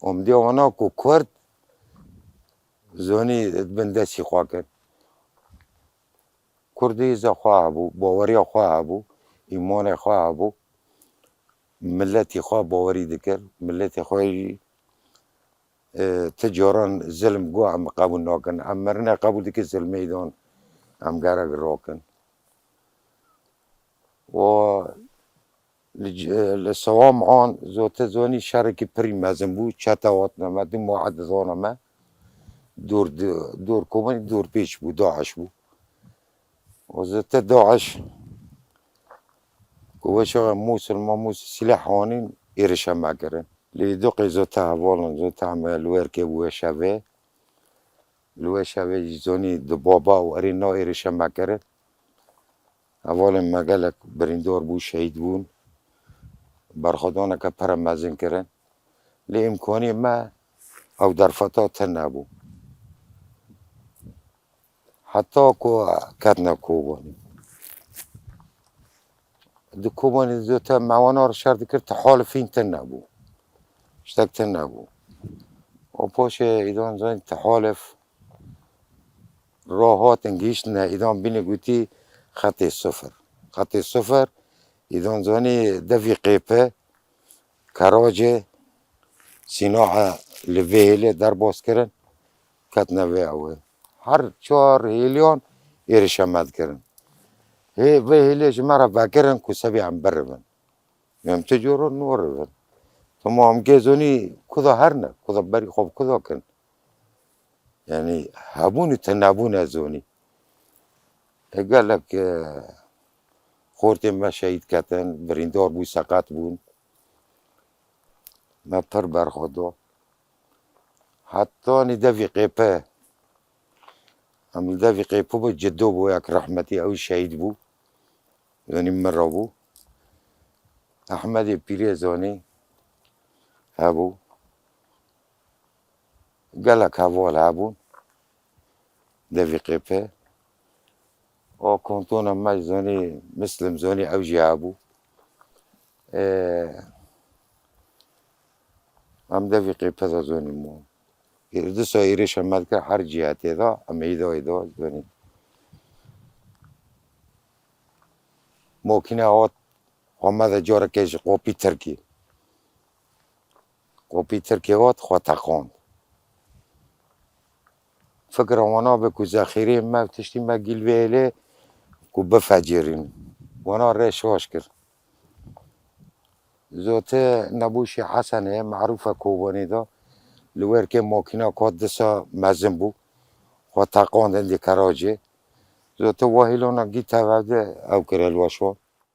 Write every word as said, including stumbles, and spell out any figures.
Û min dîya wana ku Kurd zonî di bin destî xwe kin. Kurdî hêza xwe hebû, baweriya xwe hebû, îmanê xwe hebû. Miletî xwe bawerî dikir, miletê xwe jî, e, ti caran zilm got em qebûl nakin. Em mirinê qebûl dikin, zilmê îdan em gerek rakin. Û li c-, li Sewam an zote zonî şerekî pirî mezin bû, çete hatine me, du mueddizana me. Dûr, dûr komanî dûr pêç bû, DAIŞ bû. Û zote DAIŞ ku weşa Mûsil ma Mûsil sîleh hanîn êrişa me kirin. Lê doqê zote hevalin, zote em li werkê bûye şevê. Li wê şevê jî zonî di baba û erê na êrişa me kirin. Hevalên me gelek birîndar bû, şehîd bûn. Berxwedaneke pire mezin kirin. Lê îmkaniyê me ew derfeta tune bû. Heta ku ketine Kobanî. Di Kobanî zote me wana re şer dikir, tehalifîn tune bû. Tiştek tune bû. Û paşê îdan zanî tehalif ro hatin gihîştine îdan bînî gotî xetê sifir. Xetê sifir, îdan zanî devî qêpe, keracê, sînae li vê hêlê derbas kirin, ketine vê ew ê. Her çar hêliyan êrişa me dikirin. Hê vê hêlê ji me re vekirin ku sebî em birivin. Em ti coro norivin. Tamam, em gê zonî kuda herne, kuda berî xwe bi kuda kin. Yanî hebûn û tinebûn e zonî. E, gelek, e, xortên me şehîd ketin, birîndar bû, seqet bûn. Me pir berxwe da. Hetanî devî qêpe. Em li devî qêpe bû, Ciddo bû, yek rehmetî, ew şehîd bû. Yanî min re bû. Ehmedê Pîrê zonî hebû. Gelek heval hebûn. Devî qêpe. O kontona me zonî, Mislim zonî, ew jî hebû. Ê, em devî qêpe de zonî bûn. Disa êrişa me dikir her cihetê de, em êdayê de zonî. Makîne hat, xwe me de carekê ji qopî Tirkî. Qopî Tirkî hat, xwe teqand. Fikra wana be ku zexîrê me, tiştî me gîl vê hêlê ku bifecêrîn. Wana rê şaş kir. Zote Nebûşî Hesenê, merûfe Kobanî de, li werkê makîna kat disa mezin bû. Xwe teqand hindî keracê. Zote wahîlona gî tevevde ew kire li weşo.